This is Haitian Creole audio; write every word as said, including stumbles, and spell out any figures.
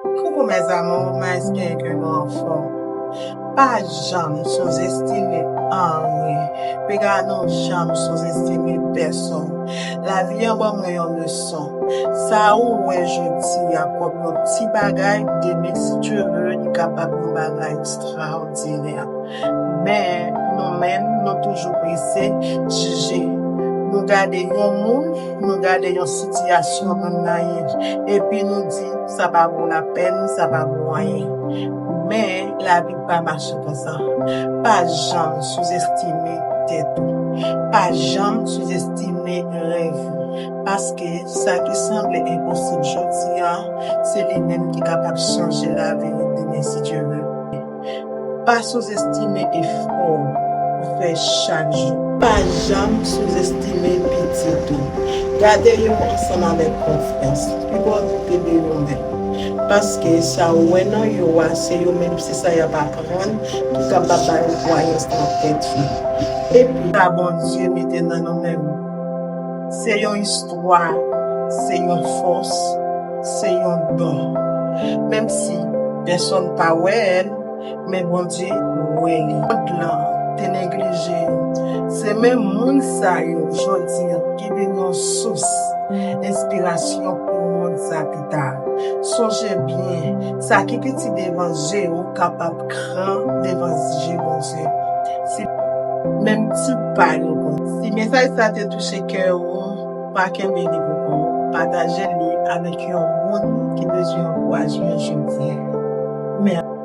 Coucou mes amours, mwen espere ke nou anfòm. Pa janm souzestime anyen. Piga nou janm souzestime pèsonn. Lavi an ban mwen yon leson. Sa ou wè jodi a kòm yon ti bagay, demen, si Dye vle, li kapab yon bagay ekstraòdinè. Men, nou menm, nou toujou prese jije. Nou gade yon moun, nou gade yon sitiyasyon nan nayif, epi nou di, sa pa vo lapèn, sa pa vo anyen. Men, lavi pa mache konsa. Pa janm souzestime tèt ou. Pa janm souzestime rèv ou. Paske sa ki sanble enposib jodi a, se li menm ki kapab chanje lavi nou demen, si Dye vle. Pa souzestime efò ou fè chak jou. Pa janm souzestime pitit ou. Gade yo ansanm avèk konfyans. Pi bon nou te de yo menm. Paske sa ou wè nan yo a, se yo menm, se sa y ap aprann ki kapab ba yo kwayans nan tèt yo. Epi, sa Bondye mete nan nou menm, se yon istwa, se yon fòs, se yon don. Menm si pèsonn pa wè l, men Bondye wè li. Mond lan te neglije yo. Se menm moun sa yo jodi a ki vin yon sous enspirasyon pou mond sa pita. Sonje byen, sa ki piti devan je w kapab gran devan je Bondye. Si menm ti pa yo bon. Si mesaj sa te touche kè ou, pa kenbe li pou kò w. Pataje li avèk yon moun ki bezwen ankourajman jodi a. Mèsi.